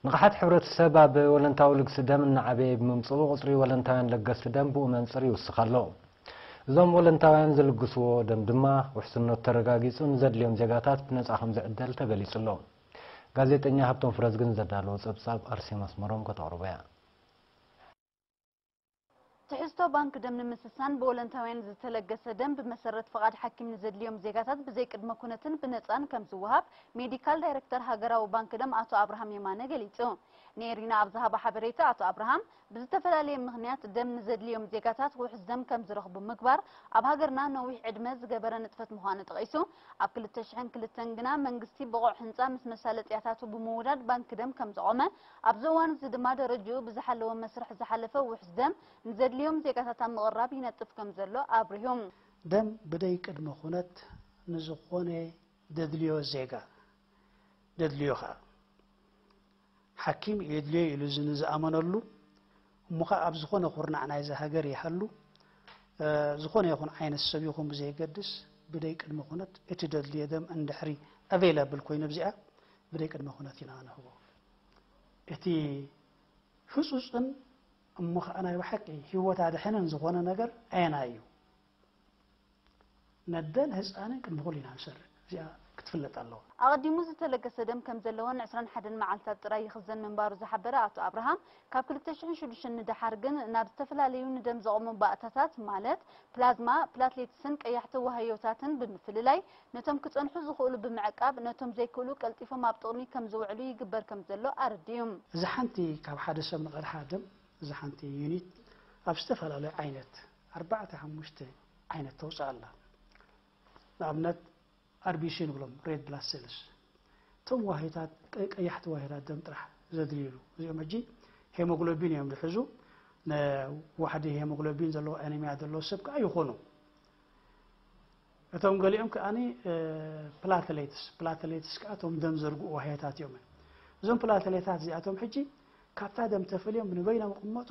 ንቕሓት ሕብረተሰብ ኣብ ወለንታዊ ልግሲ ደም እናዓበየ ብምምፅኡ፣ ቁፅሪ ወለንታውያን ለገስቲ ደም ብኡ መንፅር ይውስኽ ኣሎ። እዞም ወለንታውያን ዝልግስዎ ደም ድማ ውሕስነቱ ተረጋጊፁ ንዘድልዮም ዜጋታት ብነፃ ከም ዝዕደል ተገሊፁ ኣሎ። ጋዜጠኛ ሃብቶም ፍረዝግን ዘዳለዎ ፀብፃብ ኣርሴማ ኣስመሮም ከተቕርቦ እያ። ትሕዝቶ ባንክ ደም ንምስሳን ብወለንታውያን ዝተለገሰ ደም ብመሰረት ፍቓድ ሓኪም ንዘድልዮም ዜጋታት ብዘይቅድመ ኩነትን ብነፃን ከም ዝወሃብ ሜዲካል ዳይሬክተር ሃገራዊ ባንክ ደም ኣቶ ኣብርሃም የማነ ገሊጹ። ንኤሪና ኣብ ዝሃቦ ሓበሬታ ኣቶ ኣብርሃም ብዝተፈላለየ ምኽንያት ደም ንዘድልዮም ዜጋታት ውሑስ ደም ከም ዝረኽቡ ምግባር ኣብ ሃገርና ነዊሕ ዕድመ ዝገበረ ንጥፈት ምዃኑ ጠቒሱ፣ ኣብ ክልተ ሽሕን ክልተን ግና መንግስቲ ብቑዕ ህንፃ ምስ መሳለጥያታቱ ብምውዳድ ባንክ ደም ከም ዘቖመ፣ ኣብዚ እዋን እዚ ድማ ደረጃኡ ብዝሓለወ መስርሕ ዝሓለፈ ውሑስ ደም ንዘድልዮም ዜጋታት ኣብ ምቕራብ ይነጥፍ ከም ዘሎ ኣብሪሁ። ደም ብደይ ቅድመ ኩነት ንዝኾነ ደድልዮ ዜጋ ደድልዮ ኸኣ ሓኪም የድልዮ ኢሉ ንዝኣመነሉ እሞ ኸኣ ኣብ ዝኾነ ኩርናዕ ናይዚ ሃገር ይሃሉ፣ እ፣ ዝኾነ ይኹን ዓይነት ሰብ ይኹን ብዘየገድስ ብደይ ቅድመ ኩነት እቲ ደድልዮ ደም እንድሕሪ ኣቬይላብል ኮይኑ ኣብዚኣ ብደይ ቅድመ ኩነት ኢና ንህቦ። እቲ ህጹጽን እሞ ኸኣ ናይ ብሓቂ ህይወት ኣድሕንን ዝኾነ ነገር ኣየናይ እዩ? ነደን ህጻንን ቅድሚ ኩሉ ኢና ንሰርዕ። እዚኣ ክትፍለጥ ኣለዋ። ኣቐዲሙ ዝተለገሰ ደም ከም ዘለዎን ዕስራን ሓደን መዓልታት ጥራይ ይኽዘን ምንባሩ ዝሓበረ ኣቶ ኣብርሃም፣ ካብ ክልተ ሽሕን ሽዱሽተን ንደሓር ግን ናብ ዝተፈላለዩ ንደም ዘቑሙ ባእታታት ማለት ፕላዝማ፣ ፕላትሌትስን ቀያሕቲ ዋህዮታትን ብምፍልላይ ነቶም ክጸንሑ ዝኽእሉ ብምዕቃብ ነቶም ዘይክእሉ ቀልጢፎም ኣብ ጥቕሚ ከም ዝውዕሉ ይግበር ከም ዘሎ ኣረዲኡ። እዚ ሓንቲ ካብ ሓደ ሰብ ንቐድሓ ደም፣ እዚ ሓንቲ ዩኒት ኣብ ዝተፈላለዩ ዓይነት ኣርባዕተ ሓሙሽተ ዓይነት ተውፅእ ኣላ። ንኣብነት ኣርቢሲ ንብሎም ሬድ ብላድ ሴልስ፣ እቶም ዋህዮታት ቀ-፣ ቀያሕቲ ዋህዮታት ደም ጥራሕ ዘድልዩሉ እዚኦም ሕጂ ሄሞግሎቢን እዮም ዝሕዙ። ንዋሕዲ ሄሞግሎቢን ዘለዎ ኣኒሚያ ዘለዎ ሰብ ከዓ ይኾኑ። እቶም ገሊኦም ከኣኒ ፕላተሌትስ ፕላተሌትስ ከዓ እቶም ደም ዘርግኡ ዋህዮታት እዮም። እዞም ፕላተሌታት እዚኣቶም ሕጂ ካብታ ደም ተፈልዮም ንበይኖም ይቕመጡ።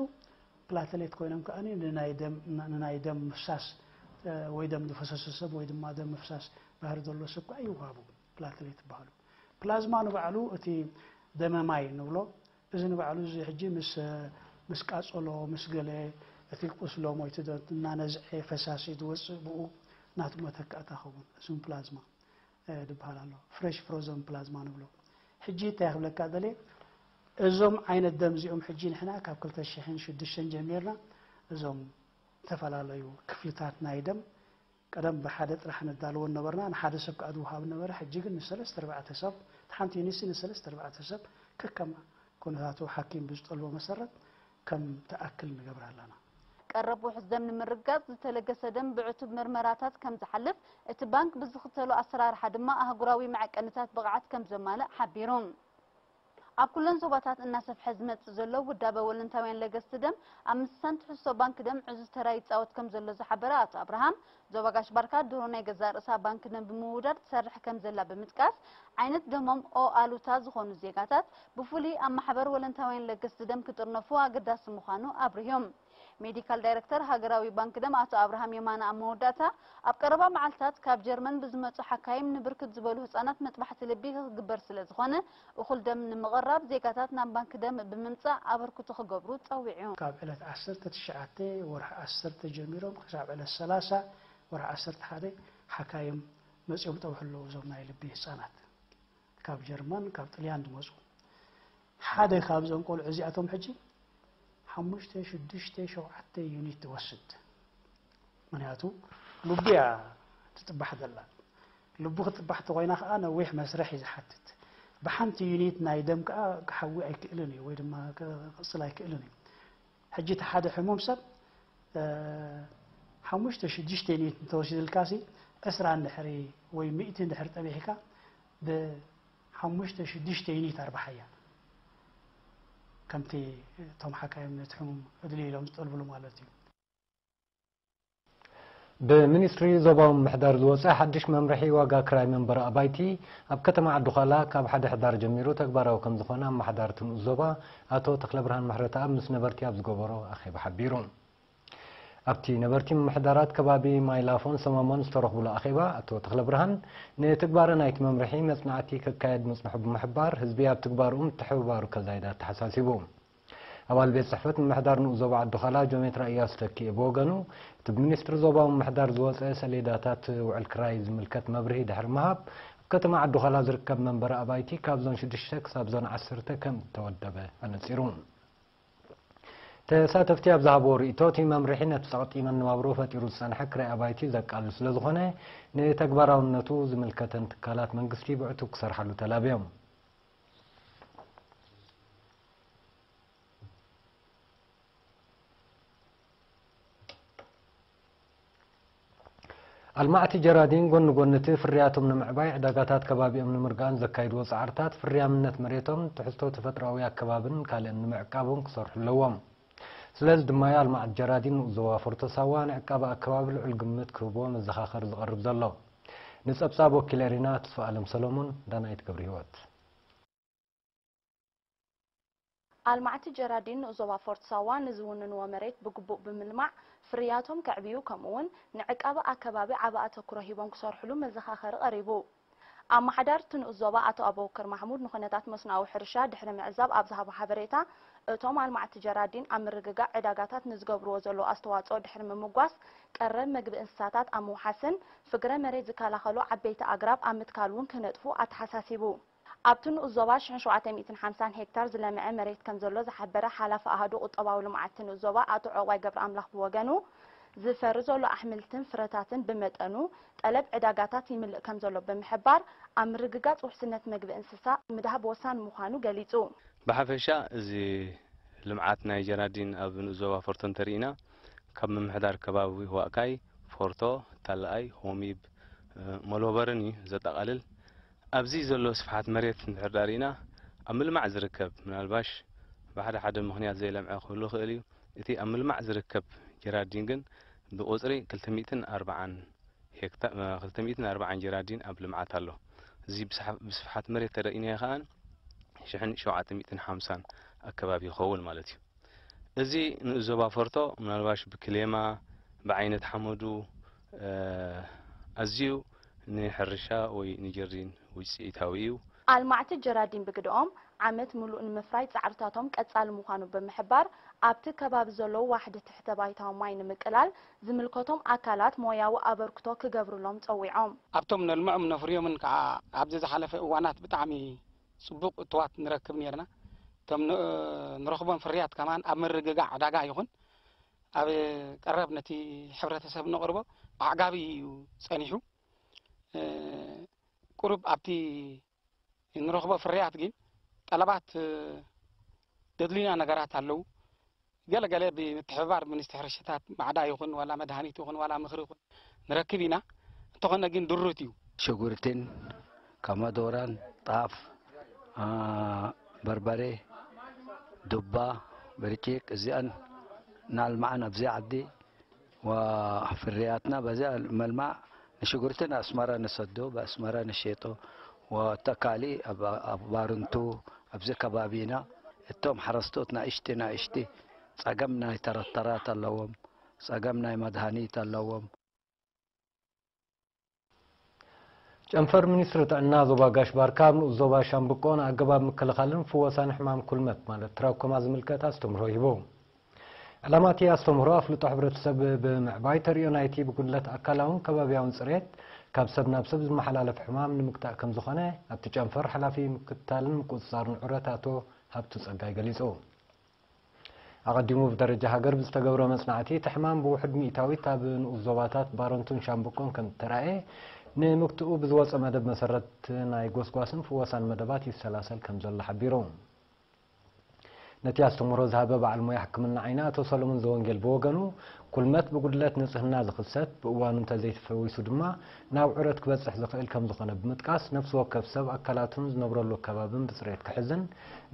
ፕላተሌት ኮይኖም ከኣኒ ንናይ ደም ንናይ ደም ምፍሳስ ወይ ደም ዝፈሰሰ ሰብ ወይ ድማ ደም ምፍሳስ ባህሪ ዘሎ ሰብ ከዓ ይወሃቡ። ፕላተሌት ይበሃሉ። ፕላዝማ ንባዕሉ እቲ ደመ ማይ ንብሎ፣ እዚ ንባዕሉ እዚ ሕጂ ምስ ምስ ቃጸሎ ምስ ገለ እቲ ቁስሎም ወይ እቲ ደ- እናነዝዐ ፈሳሲ ዝወፅእ ብኡ ናቱ መተካእታ ኸውን እሱም ፕላዝማ እ፣ ዝበሃል ኣሎ። ፍሬሽ ፍሮዘን ፕላዝማ ንብሎ። ሕጂ እንታይ ክብለካ ደልየ፣ እዞም ዓይነት ደም እዚኦም ሕጂ ንሕና ካብ ክልተ ሽሕን ሽዱሽተን ጀሚርና እዞም ዝተፈላለዩ ክፍልታት ናይ ደም ቀደም ብሓደ ጥራሕ ነዳልዎ ነበርና፣ ንሓደ ሰብ ከዓ ዝወሃብ ነበረ። ሕጂ ግን ንሰለስተ ኣርባዕተ ሰብ፣ እቲ ሓንቲ ዩኒት ንሰለስተ ኣርባዕተ ሰብ ከከም ኩነታቱ ሓኪም ብዝጠልቦ መሰረት ከም ትኣክል ንገብር ኣለና። ቀረብ ውሑስ ደም ንምርግጋጽ ዝተለገሰ ደም ብዕቱብ ምርመራታት ከም ዝሓልፍ እቲ ባንክ ብዝኽተሎ ኣሰራርሓ ድማ ኣህጉራዊ መዐቀንታት ብቕዓት ከም ዘማልእ ሓቢሩ። ኣብ ኩለን ዞባታት እናሰፍሐ ዝመጽእ ዘሎ ውዳበ ወለንታውያን ለገስቲ ደም ኣብ ምስሳን ትሕዝቶ ባንክ ደም ዕዙዝ ተራ ይጻወት ከም ዘሎ ዝሓበረ ኣቶ ኣብርሃም፣ ዞባ ጋሽ ባርካ ድሮ ናይ ገዛእ ርእሳ ባንክ ደም ብምውዳድ ትሰርሕ ከም ዘላ ብምጥቃስ፣ ዓይነት ደሞም ኦ ኣሉታ ዝኾኑ ዜጋታት ብፍሉይ ኣብ ማሕበር ወለንታውያን ለገስቲ ደም ክጥርነፉ ኣገዳሲ ምዃኑ ኣብሪሆም። ሜዲካል ዳይረክተር ሃገራዊ ባንክ ደም ኣቶ ኣብርሃም የማነ ኣብ መወዳእታ፣ ኣብ ቀረባ መዓልታት ካብ ጀርመን ብዝመጹ ሓካይም ንብርክት ዝበሉ ህጻናት መጥባሕቲ ልቢ ክግበር ስለ ዝኾነ፣ እኹል ደም ንምቕራብ ዜጋታት ናብ ባንክ ደም ብምምጻእ ኣበርክቶ ክገብሩ ጸዊዑ። ካብ ዕለት ዓሰርተ ትሽዓተ ወርሒ ዓሰርተ ጀሚሮም ክሳብ ዕለት ሰላሳ ወርሒ ዓሰርተ ሓደ ሓካይም መጺኦም ጠብሑ ኣለዉ እዞም ናይ ልቢ ህጻናት። ካብ ጀርመን፣ ካብ ጥልያን ዝመጹ። ሓደ ካብዞም ቆልዑ እዚኣቶም ሕጂ ሓሙሽተ፣ ሽዱሽተ፣ ሸውዓተ ዩኒት ትወስድ። ምኽንያቱ ልቡ እያ ትጥባሕ ዘላ። ልቡ ክትጥባሕ ተኾይና ከኣ ነዊሕ መስርሕ እዩ ዝሓትት። ብሓንቲ ዩኒት ናይ ደም ከኣ ክሓዊ ኣይክእልን እዩ ወይ ድማ ክቕጽል ኣይክእልን እዩ። ሕጂ እቲ ሓደ ሕሙም ሰብ፣ እ፣ ሓሙሽተ ሽዱሽተ ዩኒት እንተወሲድልካሲ፣ ዕስራ እንድሕሪ ወይ ሚእቲ እንድሕሪ ጠቢሕካ፣ ብሓሙሽተ ሽዱሽተ ዩኒት ኣርባሓያ። ከምቲ እቶም ሓካይም ነቲ ሕሙም ዕድል ኢሎም ዝጠልብሉ ማለት እዩ። ብሚኒስትሪ ዞባዊ ምምሕዳር ዝወፀ ሓድሽ መምርሒ ዋጋ ክራይ መንበሪ ኣባይቲ ኣብ ከተማ ዓዲዃላ ካብ ሓደ ሕዳር ጀሚሩ ተግባራዊ ከም ዝኾነ ኣመሓዳሪ እቲ ንኡስ ዞባ ኣቶ ተኽለብርሃን ምሕረተኣብ ምስ ነበርቲ ኣብ ዝገበሮ ኣኼባ ሓቢሩ። ኣብቲ ነበርቲ ምምሕዳራት ከባቢ ማይላፎን ሰመሞን ዝተረኽብሉ ኣኼባ፣ ኣቶ ተኽለ ብርሃን ንትግባረ ናይቲ መምርሒ መጽናዕቲ ከካየድ ምጽንሑ ብምሕባር፣ ህዝቢ ኣብ ትግባርኡ ምትሕብባሩ ከዛይድ ኣተሓሳሲቡ። ኣባል ቤት ጽሕፈት ምምሕዳር ንኡስ ዞባ ዓዲ ዃላ ጆሜትራ እያሱ ተኪኤ ብወገኑ፣ እቲ ብሚኒስትሪ ዞባዊ ምምሕዳር ዝወጸ ሰሌዳታት ውዕል ክራይ ዝምልከት መብርሂ ድሕሪ ምሃብ፣ ኣብ ከተማ ዓዲ ዃላ ዝርከብ መንበሪ ኣባይቲ ካብ ዞን ሽዱሽተ ክሳብ ዞን ዓሰርተ ከም እተወደበ ኣነጺሩ። ተሳተፍቲ ኣብ ዝሃብዎ ርእይቶ፣ እቲ መምርሒ ነቲ ጸቕጢ መነባብሮ ፈጢሩ ዝጸንሐ ክራይ ኣባይቲ ዘቃልል ስለ ዝኾነ፣ ንተግባራውነቱ ዝምልከተን ትካላት መንግስቲ ብዕቱብ ክሰርሓሉ ተላብዮም። ኣልማዕቲ ጀራዲን ጎኒ ጎኒ እቲ ፍርያቶም ንምዕባይ ዕዳጋታት ከባቢኦም ንምርጋእን ዘካይድዎ ጻዕርታት፣ ፍርያምነት መሬቶም፣ ትሕዝቶ ተፈጥሮኣዊ ኣከባብን ካልእን ንምዕቃብ እውን ክሰርሑ ኣለዎም። ስለዚ ድማ እዩ ኣልማዕቲ ጀራዲን ንኡስ ዞባ ፎርቶ ሳዋ ንዕቃበ ኣከባቢ ልዑል ግምት ክህቦ መዘኻኸሪ ዝቐርብ ዘሎ። ንጸብጻብ ወኪል ኤሪና ተስፋ ኣለም ሰሎሞን፣ ዳናይት ገብረ ህይወት። ኣልማዕቲ ጀራዲን ንኡስ ዞባ ፎርት ሳዋ ንዝውንንዎ መሬት ብግቡእ ብምልማዕ ፍርያቶም ከዕብዩ፣ ከምኡውን ንዕቃበ ኣከባቢ ዓቢ ኣተኩሮ ሂቦም ክሰርሕሉ መዘኻኸሪ ቀሪቡ። ኣመሓዳሪ እቲ ንኡስ ዞባ ኣቶ ኣቡበከር ማሕሙድ ንኹነታት መስኖኣዊ ሕርሻ ድሕሪ ምዕዛብ ኣብ ዝሃቦ ሓበሬታ፣ እቶም ኣልማዕቲ ጀራዲን ኣብ ምርግጋእ ዕዳጋታት ንዝገብርዎ ዘለዉ ኣስተዋጽኦ ድሕሪ ምምጓስ፣ ቀረብ መግቢ እንስሳታት ኣብ ምውሓስን ፍግረ መሬት ዝከላኸሉ ዓበይቲ ኣግራብ ኣብ ምትካል እውን ክነጥፉ ኣተሓሳሲቡ። ኣብቲ ንኡስ ዞባ ሽሕን ሸውዓተ ሚእትን ሓምሳን ሄክታር ዝለምዐ መሬት ከም ዘሎ ዝሓበረ ሓላፊ ኣሃዱ ቁጠባዊ ልምዓት እቲ ንኡስ ዞባ ኣቶ ዑቕባይ ገብረኣምላኽ ብወገኑ፣ ዝፈሪ ዘሎ ኣሕምልትን ፍረታትን ብመጠኑ ጠለብ ዕዳጋታት ይምልእ ከም ዘሎ ብምሕባር፣ ኣብ ምርግጋጽ ውሕስነት መግቢ እንስሳ ምድሃብ ወሳኒ ምዃኑ ገሊጹ። ብሓፈሻ እዚ ልምዓት ናይ ጀራዲን ኣብ ንኡስ ዞባ ፎርቶ እንተርኢና፣ ካብ ምምሕዳር ከባቢ ህዋእካይ፣ ፎርቶ፣ ታላኣይ፣ ሆሚብ፣ እ፣ መሎበርን እዩ ዘጠቓልል። ኣብዚ ዘሎ ስፍሓት መሬት እንድሕር ዳኣ ርኢና፣ ኣብ ምልማዕ ዝርከብ፣ ምናልባሽ ብሓደ ሓደ ምኽንያት ዘይለምዐ ክህሉ ይኽእል እዩ። እቲ ኣብ ምልማዕ ዝርከብ ጀራዲን ግን ብቁጽሪ ክልተ ሚእትን ኣርባዓን ሄክታ-፣ እ፣ ክልተ ሚእትን ኣርባዓን ጀራዲን ኣብ ልምዓት ኣሎ። እዚ ብስሓ-፣ ብስፍሓት መሬት ተረኢናዮ ከኣ ሽሕን ሸውዓተ ሚእትን ሓምሳን ኣከባቢ ይኸውን ማለት እዩ። እዚ ንኡስ ዞባ ፎርቶ ምናልባሽ ብክሌማ፣ ብዓይነት ሓመዱ፣ እ፣ ኣዝዩ ንሕርሻ ወይ ንጀርዲን ውጽኢታዊ እዩ። ኣልማዕቲ ጀራዲን ብግደኦም፣ ዓመት ምሉእ ንምፍራይ ጻዕርታቶም ቀጻሊ ምዃኑ ብምሕባር፣ ኣብቲ ከባቢ ዘለዉ ዋሕዲ ትሕተ ባይታዊ ማይ ንምቅላል ዝምልከቶም ኣካላት ሞያዊ ኣበርክቶ ክገብሩሎም ጸዊዖም። ኣብቶም ነልምዖም ነፍርዮምን ከኣ ኣብዚ ዝሓለፈ እዋናት ብጣዕሚ ጽቡቕ እትዋት ንረክብ ኔርና። እቶም ን-፣ ንረኽቦም ፍርያት ከማን ኣብ ምርግጋዕ ዕዳጋ ይኹን ኣብ ቀረብ ነቲ ሕብረተሰብ ነቕርቦ ኣዕጋቢ እዩ ጸኒሑ። እ፣ ቁሩብ ኣብቲ ንረኽቦ ፍርያት ግን ጠለባት፣ እ፣ ደድልዩና ነገራት ኣለዉ። ገለ ገለ ብምትሕብባር ሚኒስትሪ ሕርሻታት ማዕዳ ይኹን ዋላ መድሃኒት ይኹን ዋላ ምኽሪ ይኹን ንረክብ ኢና። እንተኾነ ግን ድሩት እዩ። ሽጉርትን፣ ከመዶራን፣ ጣፍ፣ አ፣ በርበሬ፣ ዱባ፣ ብርጭቅ እዚኣን እናልማዕን ኣብዚ ዓዲ ወፍርያትና በዚ መልማዕ ንሽጉርትን ኣስመራ ንሰዶ፣ ብኣስመራ ንሸጦ፣ ወተካሊ ኣብ፣ ኣብ ባርንቱ ኣብዚ ከባቢና እቶም ሓረስቶት ናእሽቲ ናእሽቲ ጸገም ናይ ተረተራት ኣለዎም፣ ጸገም ናይ መድሃኒት ኣለዎም። ጨንፈር ሚኒስትሪ ጥዕና ዞባ ጋሽ ባርካ ኣብ ንኡስ ዞባ ሻምብቆ ንኣገባብ ምክልኻልን ፍወሳን ሕማም ኩልመት ማለት ትራኮማ ዝምልከት ኣስተምህሮ ሂቡ። ዕላማ እቲ ኣስተምህሮ ኣፍልጦ ሕብረተሰብ ብምዕባይ ተርእዮ ናይቲ ብጉድለት ኣካላውን ከባቢያውን ጽሬት ካብ ሰብ ናብ ሰብ ዝመሓላለፍ ሕማም ንምግታእ ከም ዝኾነ ኣብቲ ጨንፈር ሓላፊ ምክትታልን ምቁጽጻርን ዑረት ኣቶ ሃብቱ ጸጋይ ገሊጹ። ኣቐዲሙ ብደረጃ ሃገር ብዝተገብረ መጽናዕቲ፣ እቲ ሕማም ብውሑድ ሚእታዊት ኣብ ንኡስ ዞባታት ባረንቱን ሻምብቆን ከም እተራእየ፣ ንምግትኡ ብዝወጸ መደብ መሰረት ናይ ጎስጓስን ፍወሳን መደባት ይሰላሰል ከም ዘሎ ሓቢሩ። ነቲ ኣስተምህሮ ዝሃበ በዓል ሞያ ሕክምና ዓይኒ ኣቶ ሰሎሞን ዘወንጌል ብወገኑ፣ ኩልመት ብጉድለት ንጽህና ዝኽሰት፣ ብእዋኑ እንተዘይተፈዊሱ ድማ ናብ ዑረት ክበጽሕ ዝኽእል ከም ዝኾነ ብምጥቃስ፣ ነፍሲ ወከፍ ሰብ ኣካላቱን ዝነብረሉ ኣከባብን ብጽሬት ክሕዝን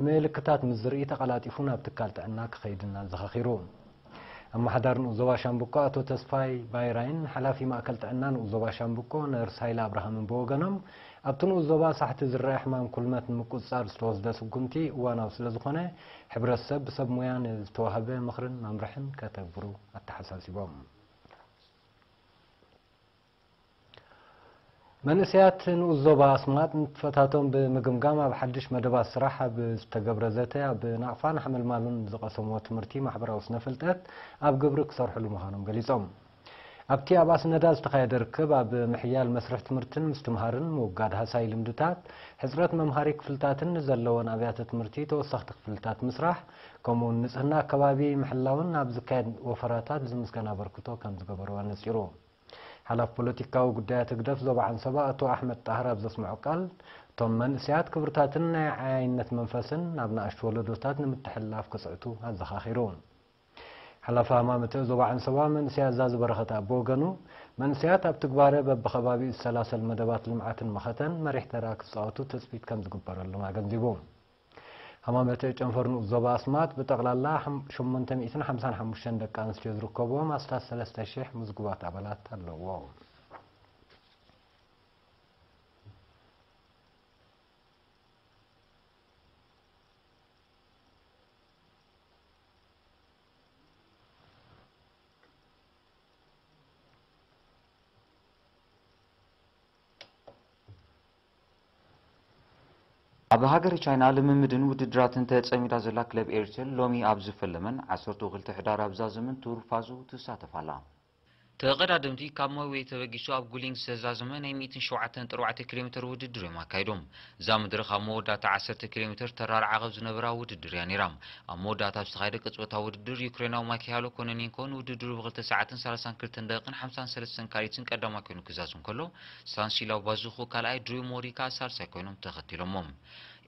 ምልክታት ምስ ዝርኢ ተቐላጢፉ ናብ ትካል ጥዕና ክኸይድን ኣዘኻኺሩ። ኣመሓዳሪ ንኡስ ዞባ ሻምብቆ ኣቶ ተስፋይ ባይራይን ሓላፊ ማእከል ጥዕና ንኡስ ዞባ ሻምብቆ ነርስ ሃይለ ኣብርሃምን ብወገኖም፣ ኣብቲ ንኡስ ዞባ ሳሕቲ ዝረአ ሕማም ኩልመት ንምቁጽጻር ዝተወስደ ስጉምቲ እዋናዊ ስለ ዝኾነ፣ ሕብረተሰብ ብሰብ ሞያ ንዝተዋህበ ምኽርን መምርሕን ከተግብሩ ኣተሓሳሲቦም። መንእሰያት ንኡስ ዞባ ኣስማጥ ንጥፈታቶም ብምግምጋም ኣብ ሓድሽ መደባት ስራሕ ኣብ ዝተገብረ ዘተ ኣብ ናቕፋን ሓመልማሉን ዝቐሰምዎ ትምህርቲ ማሕበራዊ ስነ ፍልጠት ኣብ ግብሪ ክሰርሕሉ ምዃኖም ገሊጾም። ኣብቲ ኣብ ኣስነዳ ዝተኻየደ ርክብ ኣብ ምሕያል መስርሕ ትምህርትን ምስትምሃርን ምውጋድ ሃሳይ ልምድታት ሕጽረት መምሃሪ ክፍልታትን ንዘለወን ኣብያተ ትምህርቲ ተወሰኽቲ ክፍልታት ምስራሕ ከምኡውን ንጽህና ኣከባቢ ምሕላውን ኣብ ዝካየድ ወፈራታት ዝምስገን ኣበርክቶ ከም ዝገበሩ ኣነጺሩ። ሓላፍ ፖለቲካዊ ጉዳያት ህግደፍ ዞባ ዓንሰባ ኣቶ ኣሕመድ ጣህር ኣብ ዘስምዖ ቃል፣ እቶም መንእሰያት ክብርታትን ናይ ዓያይነት መንፈስን ናብ ንኣሽቱ ወለዶታት ንምትሕልላፍ ክጽዕቱ ኣዘኻኺሩ። ሓላፊ ሃማመተ ዞባ ዓንሰባ መንእሰያት ዛዚ በረኸት ኣብ ወገኑ፣ መንእሰያት ኣብ ትግባረ በብኸባቢኡ ዝሰላሰል መደባት ልምዓትን መኸተን መሪሕ ተራ ክጻወቱ ትጽቢት ከም ዝግበረሎም ኣገንዚቡ። ሃማመተ ጨንፈር ንኡስ ዞባ ኣስማጥ ብጠቕላላ ሓም-፣ ሸሞንተ ሚእትን ሓምሳን ሓሙሽተን ደቂ ኣንስትዮ ዝርከብዎም ኣስታት ሰለስተ ሽሕ ምዝጉባት ኣባላት ኣለዎ። ኣብ ሃገረ ቻይና ልምምድን ውድድራትን ተጸሚዳ ዘላ ክለብ ኤርቴል ሎሚ ኣብ ዝፈለመን ዓሰርተ ክልተ ሕዳር ኣብ ዛዘመን ቱር ፋዙ ትሳተፍ ኣላ። ተቐዳደምቲ ካብ መወይ ተበጊሱ ኣብ ጉሊንግ ዝተዛዘመ ናይ ሚእትን ሸውዓተን ነጥቢ ኣርባዕተ ኪሎ ሜትር ውድድር እዮም ኣካይዶም። እዛ መድረኽ ኣብ መወዳእታ ዓሰርተ ኪሎ ሜትር ተራር ዓቐብ ዝነበራ ውድድር እያ ነይራ። ኣብ መወዳእታ ኣብ ዝተኻየደ ቅጽበታዊ ውድድር ዩክሬናዊ ማኪያሎ ኮነኔንኮ ንውድድሩ ብክልተ ሰዓትን ሰላሳን ክልተን ደቂቕን ሓምሳን ሰለስተን ካሊትን ቀዳማይ ኮይኑ ክዛዝም ከሎ፣ ስታንስላው ባዙኹ ካልኣይ፣ ድሪው ሞሪ ከኣ ሳልሳይ ኮይኖም ተኸቲሎሞም።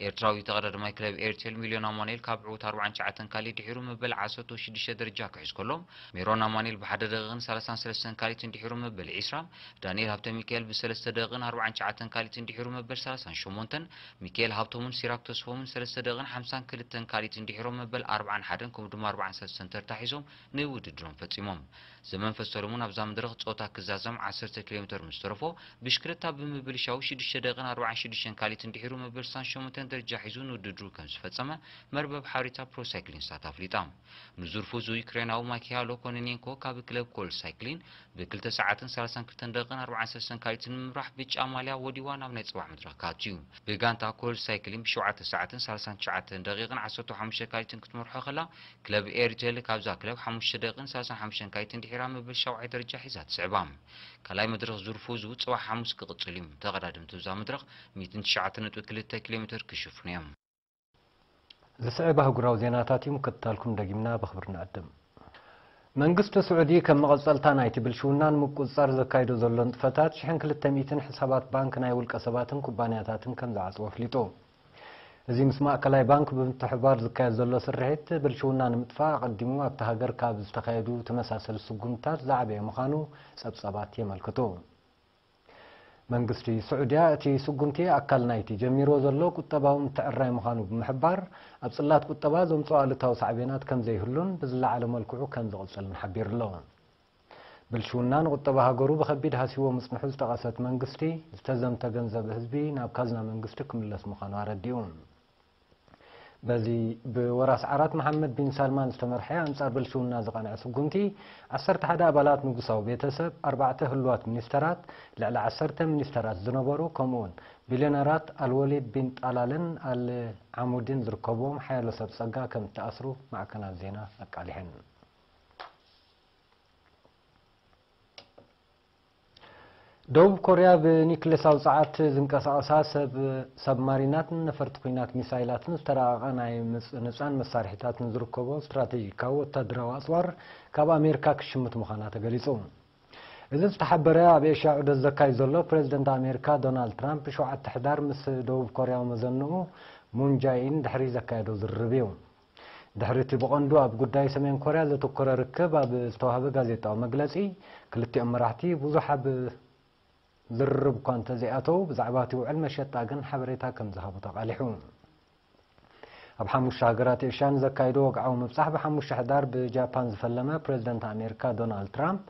ኤርትራዊ ተቐዳዳማይ ክለብ ኤርቴል ሚልዮን ኣማኑኤል ካብ ዕዉት ኣርባዓን ትሽዓተን ካሊ ድሒሩ መበል ዓሰርተ ሽዱሽተ ደረጃ ክሕዝ ከሎ፣ ሜሮን ኣማኑኤል ብሓደ ደቂቕን ሰላሳን ሰለስተን ካሊትን ድሒሩ መበል ዒስራ፣ ዳንኤል ሃብተ ሚካኤል ብሰለስተ ደቂቕን ኣርባዓን ትሽዓተን ካሊትን ድሒሩ መበል ሰላሳን ሸሞንተን፣ ሚካኤል ሃብቶምን ሲራክ ተስፎምን ሰለስተ ደቂቕን ሓምሳን ክልተን ካሊትን ድሒሮም መበል ኣርባዓን ሓደን ከምኡ ድማ ኣርባዓን ሰለስተን ተርታ ሒዞም ንውድድሮም ፈጺሞም። ዘመንፈስ ሰሎሞን ኣብዛ መድረኽ ጾታ ክዛዘም ዓሰርተ ኪሎ ሜትር ምስ ተረፎ፣ ብሽክለታ ብምብልሻው ሽዱሽተ ደቂቕን ኣርባዓን ሽዱሽተን ካሊትን ድሒሩ መበል ስሳን ሸሞንተን ደረጃ ሒዙ ንውድድሩ ከም ዝፈጸመ መርበብ ሓበሬታ ፕሮ ሳይክሊን ስታት ኣፍሊጣ። ንዙር ፉዙ ዩክሬናዊ ማኪያሎ ኮነኔንኮ ካብ ክለብ ኮል ሳይክሊን ብክልተ ሰዓትን ሰላሳን ክልተን ደቂቕን ኣርባዓን ሰለስተን ካሊትን ንምምራሕ ብጫ ማልያ ወዲዋ ናብ ናይ ጽባሕ መድረኽ ክኣቱ እዩ። ብጋንታ ኮል ሳይክሊን ብሸውዓተ ሰዓትን ሰላሳን ትሽዓተን ደቂቕን ዓሰርተ ሓሙሽተ ካሊትን ክትመርሖ ከላ፣ ክለብ ኤሪቴል ካብዛ ክለብ ሓሙሽተ ደቂቕን ሰላሳን ሓሙሽተን ካሊትን ድሒራ መበል ሻውዓይ ደረጃ ሒዛ ትስዕባ። ካልኣይ መድረኽ ዙር ፉዙ ጽባሕ ሓሙስ ክቕጽል እዩ። ተቐዳደምቲ እዛ መድረኽ ሚእትን ትሽዓተን ነጥቢ ክልተ ኪሎ ሜትር ክሽፍኑ እዮም። ዝስዕብ ኣህጉራዊ ዜናታት እዩ፣ ምክትታልኩም ደጊምና ብኽብሪ ንዕድም። መንግስቲ ስዑዲ ከም መቐጸልታ ናይቲ ብልሽውና ንምቁጽጻር ዘካይዶ ዘሎ ንጥፈታት ሽሕን ክልተ ሚእትን ሕሳባት ባንክ ናይ ውልቀ ሰባትን ኩባንያታትን ከም ዝዓጽወ ኣፍሊጡ። እዚ ምስ ማእከላይ ባንክ ብምትሕብባር ዝካየድ ዘሎ ስርሒት ብልሽውና ንምጥፋእ ኣቐዲሙ ኣብታ ሃገር ካብ ዝተኻየዱ ተመሳሰሊ ስጉምትታት ዝዓበየ ምዃኑ ጸብጻባት የመልክቱ። መንግስቲ ስዑድያ እቲ ስጉምቲ ኣካል ናይቲ ጀሚርዎ ዘሎ ቁጠባዊ ምትዕርራይ ምዃኑ ብምሕባር፣ ኣብ ጽላት ቁጠባ ዘምጽኦ ኣሉታዊ ሳዕቤናት ከም ዘይህሉን ብዝለዓለ መልክዑ ከም ዝቕጽልን ሓቢሩ ኣሎ። ብልሽውና ንቁጠባ ሃገሩ ብኸቢድ ሃሲዎ ምጽንሑ ዝጠቐሰት መንግስቲ፣ ዝተዘምተ ገንዘብ ህዝቢ ናብ ካዝና መንግስቲ ክምለስ ምዃኑ ኣረዲኡ። በዚ ብወራስ ዓራት መሓመድ ቢን ሳልማን ዝተመርሐ ኣንጻር ብልሽውና ዝቐንዐ ስጉምቲ፣ ዓሰርተ ሓደ ኣባላት ንጉሳዊ ቤተሰብ፣ ኣርባዕተ ህሉዋት ሚኒስተራት፣ ልዕሊ ዓሰርተ ሚኒስተራት ዝነበሩ፣ ከምኡውን ቢልዮነራት ኣልወሊድ ቢን ጣላልን ኣል ዓሙዲን ዝርከብዎም ሓያሎ ሰብ ጸጋ ከም እተኣስሩ ማዕከናት ዜና ኣቃሊሐን። ደቡብ ኮርያ ብኒክሌሳዊ ጸዓት ዝንቀሳቐሳ ሰብ፣ ሰብማሪናትን ነፈርቲ ኲናት ሚሳይላትን ዝተራቐቐ ናይ ምጽንጻን መሳርሒታትን ዝርከቦ ስትራቴጂካዊ ወታደራዊ ኣጽዋር ካብ ኣሜሪካ ክሽምት ምዃና ተገሊጹ። እዚ ዝተሓበረ ኣብ ኤሽያ ዑደት ዘካይድ ዘሎ ፕሬዚደንት ኣሜሪካ ዶናልድ ትራምፕ ብሸውዓተ ሕዳር ምስ ደቡብ ኮርያዊ መዘንኡ ሙን ጃይን ድሕሪ ዘካየዶ ዝርርብ እዩ። ድሕሪ እቲ ብቐንዱ ኣብ ጉዳይ ሰሜን ኮርያ ዘተኮረ ርክብ ኣብ ዝተዋህበ ጋዜጣዊ መግለጺ፣ ክልቲኦም መራሕቲ ብዙሕ ኣብ ዝርርብ እኳ እንተዘይኣተው፣ ብዛዕባ እቲ ውዕል መሸጣ ግን ሓበሬታ ከም ዝሃቡ ተቓሊሑ። ኣብ ሓሙሽተ ሃገራት ኤሽያ ንዘካይዶ ወግዓዊ ምብጻሕ ብሓሙሽተ ሕዳር ብጃፓን ዝፈለመ ፕሬዚደንት ኣሜሪካ ዶናልድ ትራምፕ፣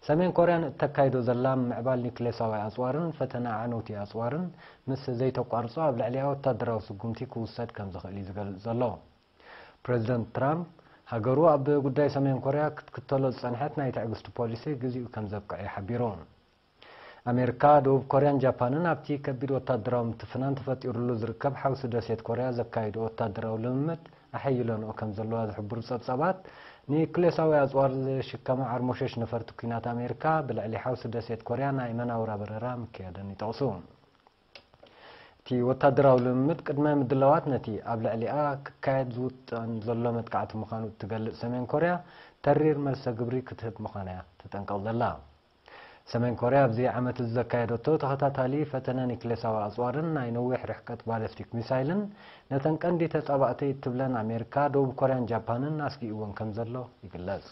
ሰሜን ኮርያ ንእተካይዶ ዘላ ምዕባል ኒክሌሳዊ ኣጽዋርን ፈተና ኣዕነውቲ ኣጽዋርን ምስ ዘይተቋርጾ፣ ኣብ ልዕሊኣ ወታደራዊ ስጉምቲ ክውሰድ ከም ዝኽእል እዩ ዝገልጽ ዘሎ። ፕሬዚደንት ትራምፕ፣ ሃገሩ ኣብ ጉዳይ ሰሜን ኮርያ ክትክተሎ ዝጸንሐት ናይ ትዕግስቲ ፖሊሲ ግዜኡ ከም ዘብቅዐ ሓቢሩ። ኣሜሪካ፣ ደቡብ ኮርያን ጃፓንን ኣብቲ ከቢድ ወታደራዊ ምትፍናን ተፈጢሩሉ ዝርከብ ሓውሲ ደሴት ኮርያ ዘካይዶ ወታደራዊ ልምምድ ኣሐይለንኦ ከም ዘለዋ ዝሕብሩ ጸብጻባት፣ ኒክሌሳዊ ኣጽዋር ዝሽከማ ዓርሞሸሽ ነፈርቲ ኲናት ኣሜሪካ ብልዕሊ ሓውሲ ደሴት ኮርያ ናይ መናውራ በረራ ምክያደን ይጠቕሱ። እቲ ወታደራዊ ልምምድ ቅድመ ምድላዋት ነቲ ኣብ ልዕሊኣ ክካየድ ዝውጠን ዘሎ መጥቃዕቲ ምዃኑ እትገልጽ ሰሜን ኮርያ፣ ተሪር መልሰ ግብሪ ክትህብ ምዃና እያ ተጠንቀቕ ዘላ። ሰሜን ኮርያ ኣብዚ ዓመት እዚ ዘካየደቶ ተኸታታሊ ፈተነ ኒክሌሳዊ ኣጽዋርን ናይ ነዊሕ ርሕቀት ባለስቲክ ሚሳይልን፣ ነተን ቀንዲ ተጻባእቲ እትብለን ኣሜሪካ፣ ደቡብ ኮርያን ጃፓንን ኣስጊእወን ከም ዘሎ ይግለጽ።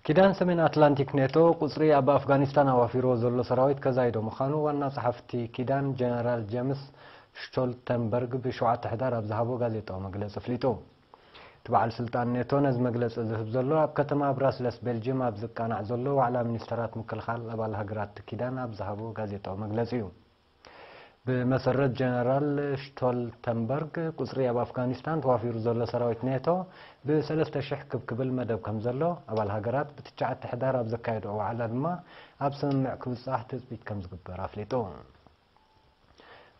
ኪዳን ሰሜን ኣትላንቲክ ኔቶ ቁጽሪ ኣብ ኣፍጋኒስታን ኣዋፊርዎ ዘሎ ሰራዊት ከዛይዶ ምዃኑ ዋና ጸሓፍቲ ኪዳን ጀነራል ጀምስ ስቶልተንበርግ ብሸውዓተ ሕዳር ኣብ ዝሃቦ ጋዜጣዊ መግለጺ ኣፍሊጡ። እቲ በዓል ስልጣን ኔቶ ነዚ መግለጺ ዝህብ ዘሎ ኣብ ከተማ ብራስለስ ቤልጅየም ኣብ ዝቃናዕ ዘሎ ዋዕላ ሚኒስተራት ምክልኻል ኣባል ሃገራት ኪዳን ኣብ ዝሃቦ ጋዜጣዊ መግለጺ እዩ። ብመሰረት ጀነራል ስቶልተንበርግ፣ ቁጽሪ ኣብ ኣፍጋኒስታን ተዋፊሩ ዘሎ ሰራዊት ኔቶ ብሰለስተ ሽሕ ክብ ክብል መደብ ከም ዘሎ፣ ኣባል ሃገራት ብትሽዓተ ሕዳር ኣብ ዘካየድኦ ዋዕላ ድማ ኣብ ስምምዕ ክብጻሕ ትጽቢት ከም ዝግበር ኣፍሊጡ።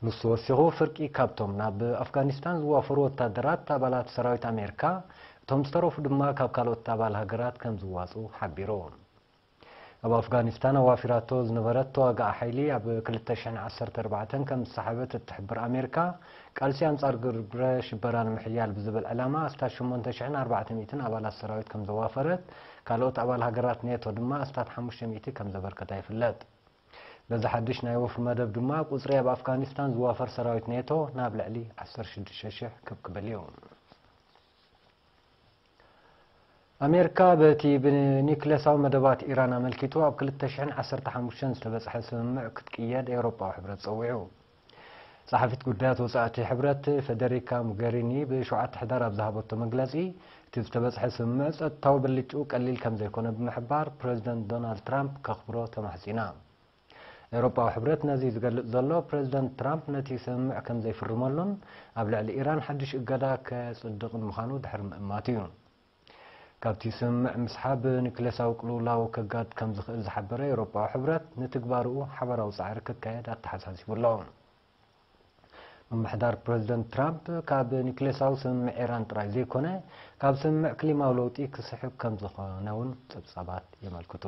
ንሱ ወሲኹ፣ ፍርቂ ካብቶም ናብ ኣፍጋኒስታን ዝዋፈሩ ወታደራት ኣባላት ሰራዊት ኣሜሪካ፣ እቶም ዝተረፉ ድማ ካብ ካልኦት ኣባል ሃገራት ከም ዝዋጹ ሓቢሩ። ኣብ ኣፍጋኒስታን ኣዋፊራቶ ዝነበረት ተዋጋኢ ሓይሊ ኣብ ክልተ ሽሕን ዓሰርተ ኣርባዕተን ከም ዝሰሓበት እትሕብር ኣሜሪካ፣ ቃልሲ ኣንጻር ግብረ ሽበራ ንምሕያል ብዝብል ዕላማ ኣስታት ሸሞንተ ሽሕን ኣርባዕተ ሚእትን ኣባላት ሰራዊት ከም ዘዋፈረት፣ ካልኦት ኣባል ሃገራት ኔቶ ድማ ኣስታት ሓሙሽተ ሚእቲ ከም ዘበርከታ ይፍለጥ። በዚ ሓድሽ ናይ ወፍሪ መደብ ድማ፣ ቁጽሪ ኣብ ኣፍጋኒስታን ዝዋፈር ሰራዊት ኔቶ ናብ ልዕሊ ዓሰርተ ሽዱሽተ ሽሕ ክብ ክብል እዩ። ኣሜሪካ በቲ ብኒክሌሳዊ መደባት ኢራን ኣመልኪቱ ኣብ ክልተ ሽሕን ዓሰርተ ሓሙሽተን ዝተበጽሐ ስምምዕ ክትቅየድ ኤውሮጳዊ ሕብረት ጸዊዑ። ጸሓፊት ጉዳያት ወጻእቲ ሕብረት ፌደሪካ ሞገሪኒ ብሸውዓተ ሕዳር ኣብ ዝሃበቶ መግለጺ፣ እቲ ዝተበጽሐ ስምምዕ ጸጥታዊ ብልጭኡ ቀሊል ከም ዘይኮነ ብምሕባር፣ ፕረዚደንት ዶናልድ ትራምፕ ከኽብሮ ተማሕጺና። ኤውሮጳዊ ሕብረት ነዚ ዝገልጽ ዘሎ፣ ፕረዚደንት ትራምፕ ነቲ ስምምዕ ከም ዘይፍርመሉን ኣብ ልዕሊ ኢራን ሓድሽ እገዳ ከጽድቕን ምዃኑ ድሕሪ ምእማት እዩ። ካብቲ ስምምዕ ምስሓብ ኒክሌሳዊ ቅልውላው ከጋድ ከም ዝኽእል ዝሓበረ ኤውሮጳዊ ሕብረት፣ ንትግባርኡ ሓባራዊ ጻዕሪ ክካየድ ኣተሓሳሲቡ ኣሎ። ምምሕዳር ፕረዚደንት ትራምፕ ካብ ኒክሌሳዊ ስምምዕ ኢራን ጥራይ ዘይኮነ፣ ካብ ስምምዕ ክሊማዊ ለውጢ ክስሕብ ከም ዝኾነ እውን ጸብጻባት የመልክቱ።